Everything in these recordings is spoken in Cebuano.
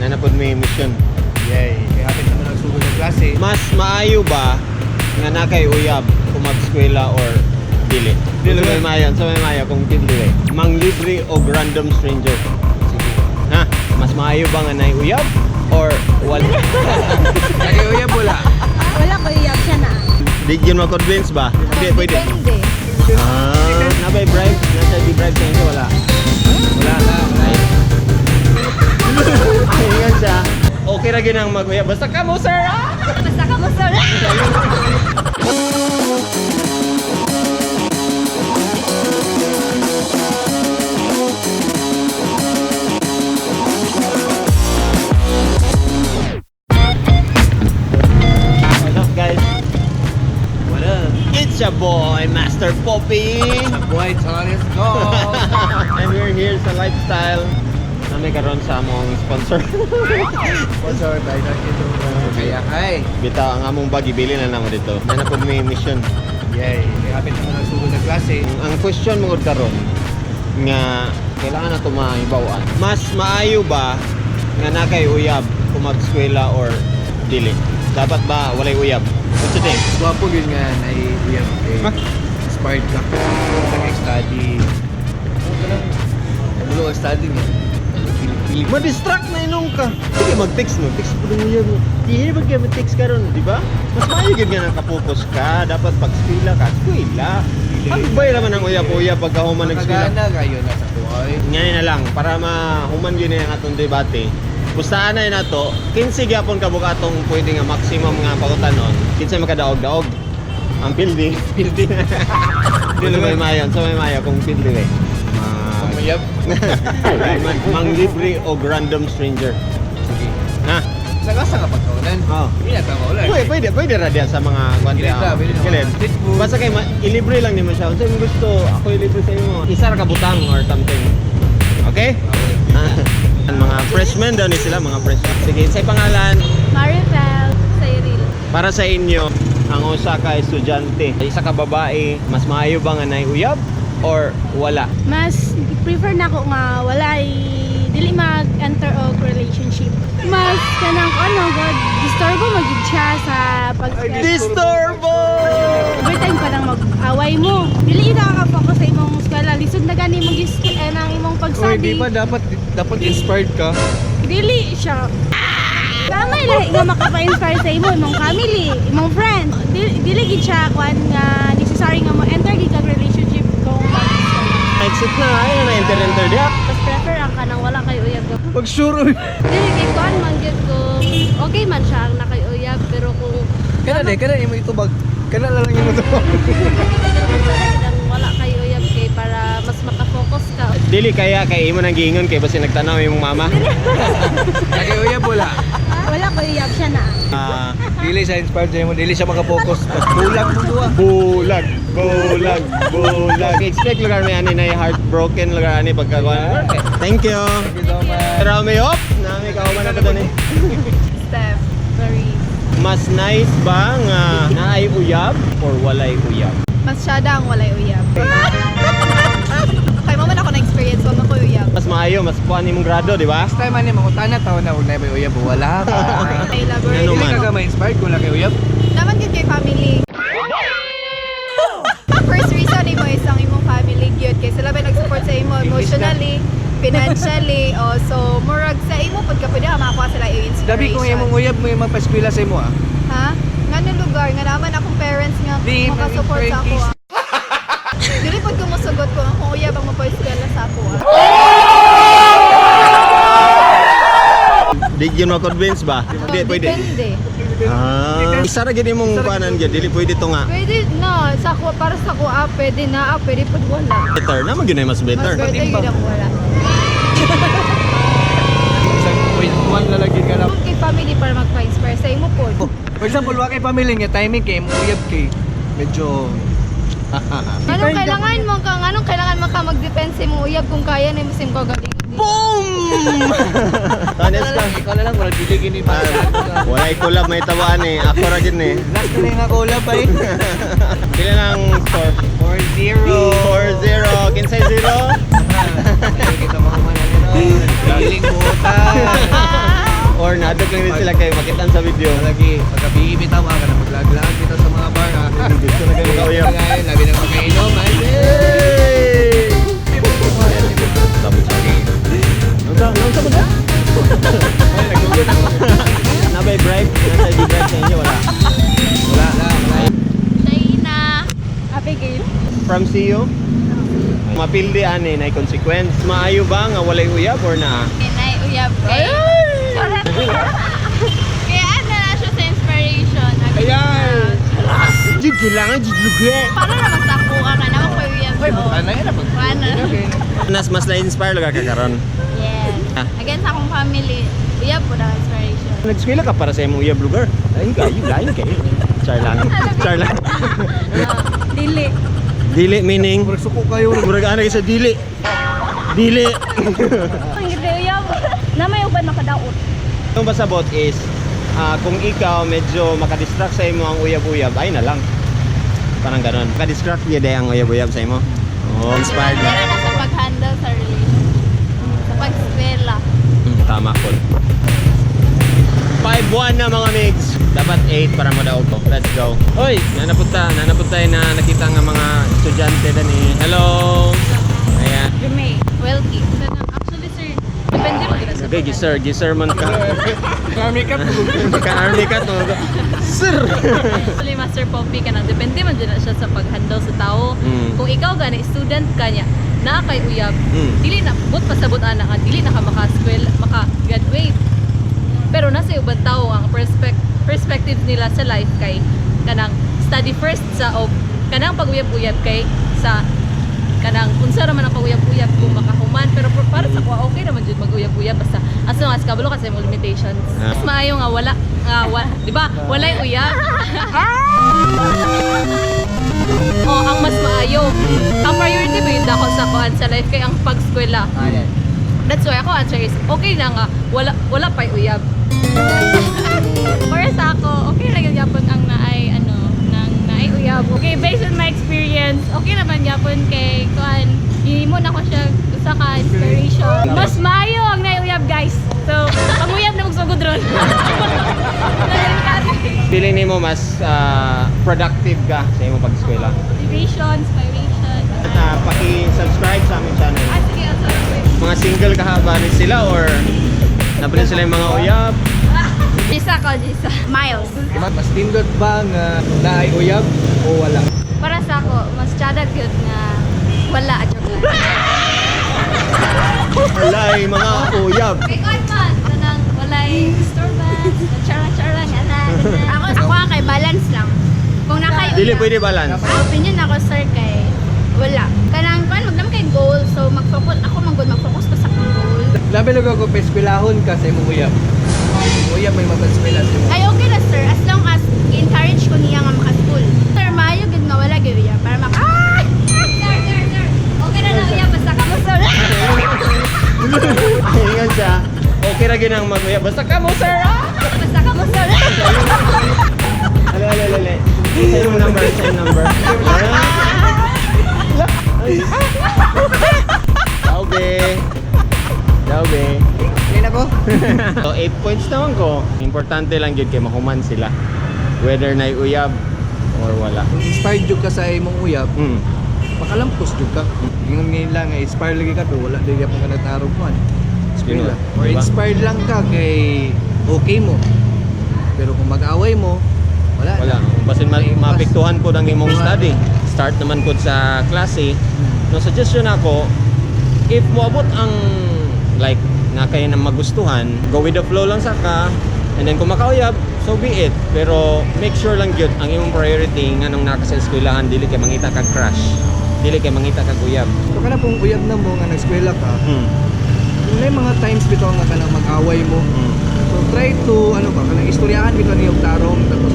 Naa na pod may mission. Yay. Kaya hapit naman ang sugod ng klase. Mas maayo ba nga naa kay uyab kung mag-eskwela or dili? Dili. Sa may maayo, sa may maayo kung dili. Manglibre og random stranger. Sige. Ha? Mas maayo ba nga naay uyab or wala? Lagi uyab wala. Wala ko uyab siya na. Di yun ma-convince ba? Hindi, pwede. Depende. Ah, nabay bribe? Nasa di bribe sa inyo? Wala. Wala. Ay. Ingat siya. Okay ra gyud ang mag-uyab. Basta ka mo, sir! Ah! Basta ka mo, sir. What's up, guys? What up? It's your boy, Master Poppy! Boy, let's go! And we're here sa Lifestyle. Nami karon sa among sponsor. Sponsor by Dark. Kaya kay. Bitaw ang among bag ibili na namo dito. Naa na pod may mission. Yay. Kaya hapit naman ang sugod ng klase. Ang question mo karon nga kailangan na ito maibawan. Mas maayo ba nga naa kay uyab kung mag-eskwela or dili? Dapat ba walay uyab? What you think? Gwapo yun nga na uyab kay inspired ka. Nag-study. Ano ang study niya? Pili-pili. Ma-distract na inong ka. Sige, mag-text no. Text po din uyab mo. Di ba kayo mag-text karon, di ba? Mas maayo gyud nga nakapokus ka. Dapat pag eskwela ka, eskwela. Hagbay naman ang uyab-uyab pagka human nag-eskwela. Makagana kayo na sa buhay. Ngayon na lang, para mahuman yun na yung atong debate. Pustaan na yun nato, 15 gyapon ka buka atong pwede nga maximum nga pagutanon. Kinsa makadaog-daog? Ang pildi. Pildi. Dili may mayon, sa may mayo kung pildi eh. Ang uyab. Manglibre og random stranger. Sige. Ha? Sa kasa nga pagkaunan. Oh. Hindi na tama ulan. Pwede, pwede, pwede ra diyan sa mga kwan Gilid diyan. ra, pwede na. Gilid. Street food. Basta kay ilibre lang nimo siya. Unsa imong gusto, ako ilibre sa imo. Isa ra ka butang or something. Okay? Ang mga freshmen daw ni sila, mga freshmen. Sige, sa pangalan, Marifel, Cyril. para sa inyo, ang usa ka estudyante, isa ka babae, mas maayo ba nga naay uyab or wala? Mas prefer na ko nga wala ay dili mag-enter og relationship. Mas kanang ano god, disturbo magid siya sa pag Disturbo! Every time pa nang mag-away mo. Dili ka ka-focus sa imong eskwela. Lisod na gani mong eh, nang imong Uy, pag-study. di ba dapat dapat inspired ka? Dili siya. Gamay lahi nga makapa-inspire sa imo, imong family, imong friend. Dili, dili gid siya kuan nga necessary nga mo enter gid kag relationship kung mag-eskwela. Exit na, ayun na, enter, enter diya. Mas prefer ang kanang wala kay uyab. Pag sure uy. Dili kay kuan man gyud kung okay man siya ang nakay uyab, pero kung Kana de, kana imo itubag. Kana lang imo itubag. ang wala kay uyab kay para mas makafocus ka. Dili kaya kay imo nang giingon kay basi nagtanaw imong mama. Lagi uyab wala. Wala ko uyab siya na. Ah, Dili siya inspired sa imo, dili siya makapokus. Mas bulag mo duwa. bulag, bulag, bulag. Expect lugar may ani na heartbroken lugar ani pagka kuan. Thank you. Thank you so much. Rami op, nami kauman na to ni. Steph, Marie. Mas nice ba nga naay uyab or walay uyab? Mas syada ang walay uyab. Kay mama na ako na-experience, wala ko uyab. Mas maayo, mas kuan imong grado, di ba? Last time ani mangutana taon na og na may uyab wala ka. Ay, lover. Ano Dili man? ka ka ma-inspired kung wala kay uyab. Naman gyud kay family. First reason imo is ang imong family gyud kay sila ba nag-support sa imo emotionally, financially, oh, so murag sa imo pud ka pwede ka makakuha sila yung inspiration. Dabi kung imong uyab mo yung magpa-eskwela sa imo ah. Ha? Nga lugar nga naman akong parents nga Di, makasupport sa ako. Ah. Dili pud ko mosugot kung akong uyab ang mapaeskwela sa ako. Ah. Di yun ma-convince ba? Hindi, pwede. Depende. Ah, isa ra gyud imong kuanan gyud, dili pwede to nga. Pwede na sa ako para sa ako ah, pwede na ah, pwede pud wala. Better na magyud mas better. Mas better yun ang wala. Isang point one na lang gyud ka na. Kung kay family para magpa-inspire sa imo po. For example, wa kay family nga timing kay imong uyab kay medyo Anong kailangan mo ka mag-depend sa imong uyab kung kaya na imo sa imong kagaling? Boom! Tanis ka. Ikaw na lang wala dili gini pa. Ah, walay collab may tawaan eh. Ako ra gyud ni. Last na lang nga collab ay. Pila lang score? 4-0. 4-0. Kinsay 0? Ay, kita mo kumanan ano. Giling buta. Nahadlok lang din sila kay makitaan sa video. Lagi, pagkabi bitaw ka na maglaglag bitaw sa mga bar ha. Gusto na kayo makauyab. Ngayon, labi na makainom. Ay, Hey! Sabot siya. Nung sabot siya? Nabay bribe? Nasa bribe sa inyo? Wala. Wala. Wala. China. Abigail. From CU? Mapildi ani na consequence. Maayo ba nga walay uyab or na? Kinay uyab kay. Charot. Kaya ano na siya sa inspiration. Ayan! Jud kailangan jud lugi. Para naman sa ako ka na ako uyab. Uy, ano yan? Ano? Nas mas na-inspire lugar ka karon. Yes. Ah. Again sa akong family, uyab po na inspiration. Nag-eskwela ka para sa imong uyab lugar. Lain kayo, lain kayo. Char lang. Char lang. Dili. Dili meaning Murag suko kayo. murag ana sa dili. Dili. Ang ganda uyab. Na may uban makadaot. Ang basabot is kung ikaw medyo makadistract sa imo ang uyab-uyab, ay na lang. Parang ganon. Makadistract yun ang uyab-uyab sa imo. Oh, inspired Pero na. na sa pag-handle sa relationship. Sa pag-eskwela. Tama ko. 5-1 na mga migs. Dapat 8 para madaog ko. Let's go. Hoy, nanapunta tayo na nakita nga mga estudyante dani. Hello. Ayan. Remain. Welky. Actually, sir, depende mo sa Okay, gisir, gisir man ka. Kami ka. Ka-army ka to. Sir. Actually, Master Poppy ka na, depende man dyan na siya sa pag-handle sa tao. Kung ikaw gani, student ka niya, naa kay uyab, dili na, but pasabot ana nga, dili na ka maka-school, maka-graduate. Pero nasa ubang tao ang perspective nila sa life kay kanang study first sa og kanang pag-uyab-uyab kay sa kanang unsa ra man ang pag-uyab-uyab kung makahuman, pero para sa kuha okay naman jud mag-uyab-uyab basta as long as kabalo ka sa imong limitations. Mas maayo nga wala nga wa, di ba, walay uyab o ang mas maayo, ang priority ba yun dako sa kuan sa life kay ang pag-eskwela. That's why ako answer is okay na nga wala wala pa'y uyab. Para sa ako, okay lang yun yapon ang naay, ano, nang naay uyab. Okay, based on my experience, okay naman yapon kay kuan, himo na ko siya usa ka inspiration. Mas maayo ang naay uyab, guys. So, panguyab na magsugod ron. Feeling nimo mas productive ka sa imong pag-eskwela. Motivation, inspiration. Paki-subscribe sa aming channel. Ah, sige, also, Mga single kahaba ni sila or nabilin sila yung mga uyab. Jisa ko, Jisa. Miles. Mas tindot ba nga naay uyab o wala? Para sa ako, mas tiyadag yun nga wala at joke lang. Walay mga uyab. Kay kuan man, kanang walay disturbance, chara-chara nga na. Ako ako kay balance lang. Kung nakay Dili pwede balance. Opinion ako sir kay wala. Kanang kuan wag naman kay goal, so mag-focus ako man gud mag-focus pa sa akong goal. Labi lang ako peskwelahon ka sa imong uyab. Imong uyab may mapeskwela sa imong. Ay okay na sir as long as encourage ko niya nga maka-school. Sir maayo gud nga wala gyud iya para maka Ah! Sir, sir, sir. Okay na lang iya basta ka mo sir. Ingan siya. Okay ra gyud ang mag-uyab. Basta ka mo, sir. Ah! Basta ka mo sir. Ale, ale, ale, ale. Same number, same number. Ciao, be. Ciao, be. Ngayon ako? So, 8 points naman ko. Importante lang gyud kay mahuman sila. Whether na uyab or wala. Kung inspired jud ka sa imong uyab, makalampos jud ka. Ingon ngayon lang nga inspired lagi ka pero wala dili pa ka nagtarog man. Eskwela. Yun, Or diba? inspired lang ka kay okay mo. Pero kung mag-away mo, wala. Wala. Na. Basin maapektuhan po ng imong study. Start naman po sa klase. No, suggestion ako, if moabot ang like na kayo na magustuhan, go with the flow lang sa ka. And then kung makauyab, so be it. Pero make sure lang gyud ang imong priority nganong naka sa eskwelahan dili kay mangita kag crush. Dili kay mangita kag uyab. So kana pong uyab na mo nga nag-eskwela ka, kung may mga times bitaw nga kanang mag-away mo, so try to ano ba kanang istoryahan bitaw niyong tarong tapos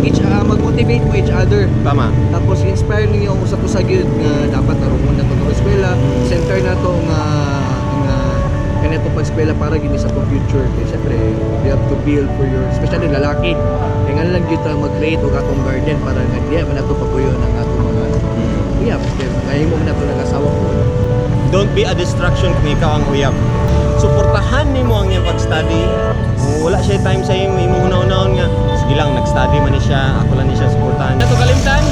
each mag-motivate mo each other. Tama. Tapos inspire ninyo ang usap usa gyud nga dapat tarungon na to ng eskwela, center na to nga nga kanito pag-eskwela para gini sa atong future. Kay syempre, you have to build for your especially lalaki. Kay nga lang gyud ta mag-create og atong garden para nga diya man nato pagpuyo ng atong mga uyab. Kay ngayon mo man nato nag-asawa ko. Don't be a distraction kung ikaw ang uyab. Suportahan nimo ang iyang pag-study. Kung wala siya time sa imo, imong una-unahon nga, sige lang, nag-study man ni siya, ako lang ni siya suportahan. Nato kalimtan,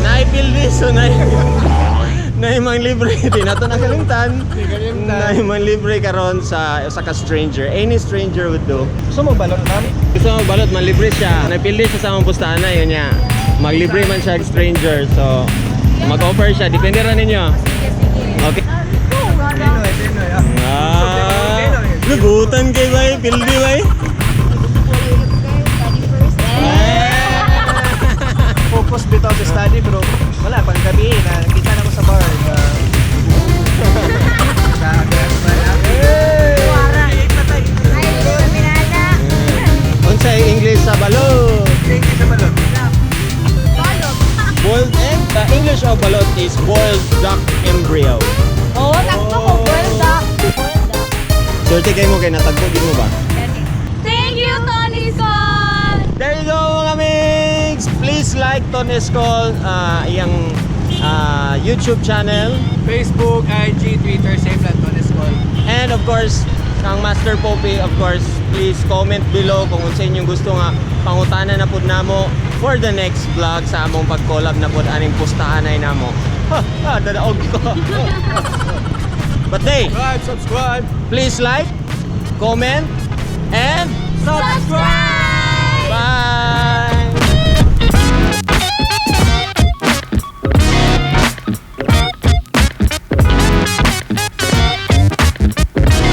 naipildi, so naay mang libre di nato nakalimtan. Naay mang libre karon sa usa ka stranger. Any stranger would do. Gusto mo balot, ma'am? Gusto mo balot, manlibre siya. Napili siya sa among pustahan na yun niya. Maglibre man siya og stranger. So, mag-offer siya. Depende ra ninyo. Okay. Pinoy, Pinoy. Ah. Ah, lugutan kay bay, pildi bay. Study first. Eh. Focus bitaw sa study pero wala pang gabi na nakita na ko sa bar. Unsay English sa balot? Thank you sa balot. Boiled egg. The English of balot is boiled duck embryo. Oh, tagpo ko. Well duck. Well duck. Swerte kay mo kay natagpo gid mo ba? Thank you, Tony Scott! There you go, mga migs! Please like Tony Escol, iyang YouTube channel. Facebook, IG, Twitter, same lang, Tony Escol. And of course, ang Master Poppy, of course, please comment below kung unsa inyong gusto nga pangutana na pud namo for the next vlog sa among pag-collab na pud aning pustahan ay namo. Ha, ha, dadaog ko. But hey, Subscribe, subscribe! Please like, comment, and Subscribe!